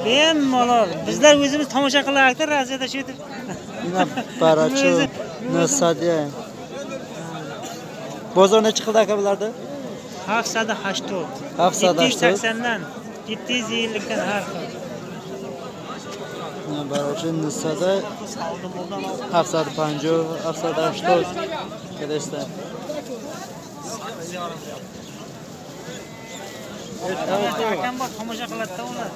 Bemalol. Bizlar o'zimiz tomosha qilardik Rossiyada shu yerda. Ina baracho 900. Bozor necha qildi aka bularda? 780. 780 dan 750 dan har xil. Ina baracho 900 750 780 kelishdi. Akam bor, tomosha qiladi-da ular.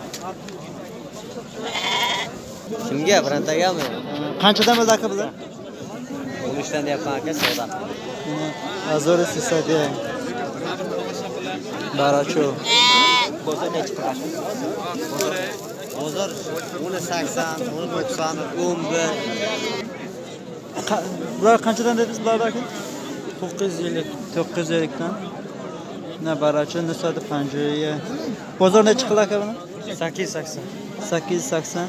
Kimga? Birontagami? Qanchadan bo'ldi aka bular? 13 dan deyapman aka, savdo. Azor sisadiya. Baracho. Bozor necha pul? Bozor 10.80, 10.90, 11. Bular qanchadan dedingiz bular aka? 950. 950 dan. Ne baracho 950. Bozor necha qildi aka buni? 880. 880.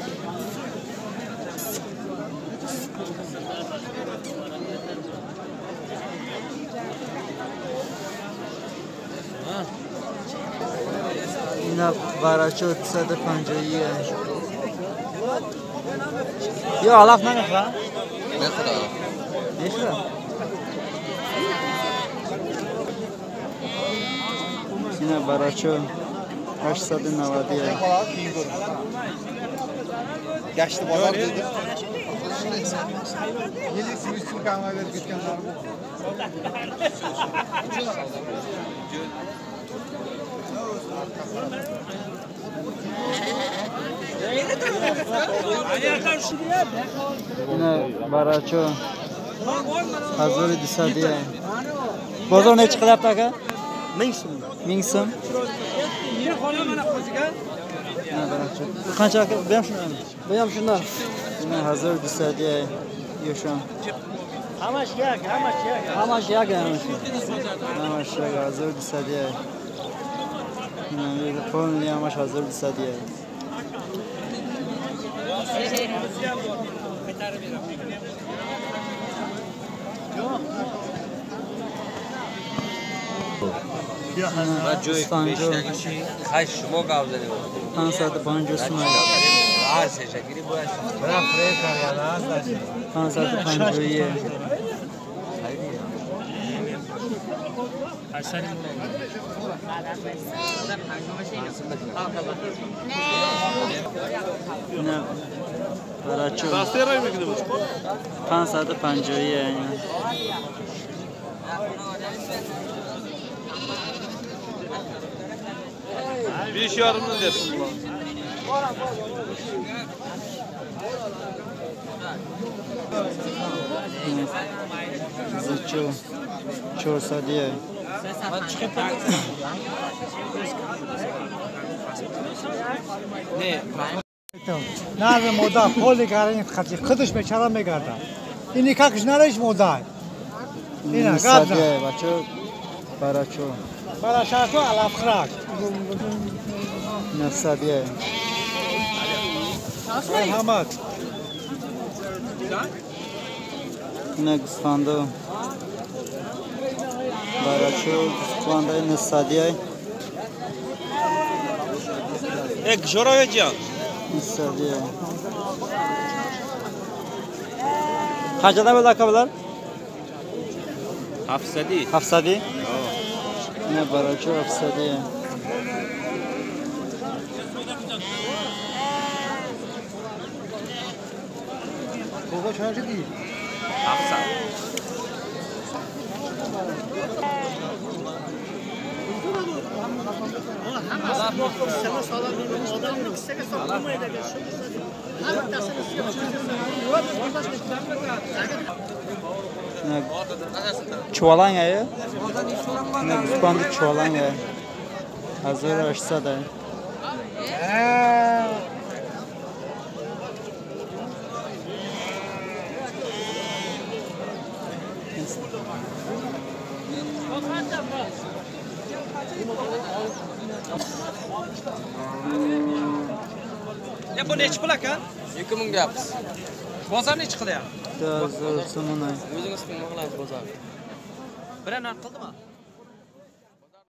اینا براچو 150. یا علف نمیخواه؟ میخوره. میخوره؟ اینا براچو 890. Gashti bozor dedi. Yili suvga berib ketganlar bu. Ina baracho 1200. Bozor necha qilyapti aka? 1000 so'm. 1000 so'm. Qancha aka? Bu ham shundan. Bu ham shundan. Ina 1200 yosham. Hamash yak, hamash yak. Hamash yak, hamash. Hamash yak 1200. Ina polni hamash 1200. شما قبض 550 سوم. هر سه شکلی باید. 550. نه براچو 550. Besh yarimdan deyapsiz. Zacho 400. Нарв мода поли гарин хати худаш бечара мегардад. Ин никакш нареш мода. Ина гапза. Бачо барачо. Барашако алафхрак. 900. Марҳамат. Ина гӯсфандо барачо гӯсфандаи 900. Э, Жораведжан. 900. Qanchadan bo'ldi aka bular? 700. 700? Ina baracho 700. Baba çarşı değil. 700. Çuvalan yayı. Ne guspandı çuvalan yayı. 1800. Ya bu nechi pul aka? 2000 deyapmiz. Bozor nechi qilyapti? 4000 so'm. O'zingiz qilmoqlasiz bozor. Bir narx qildimi?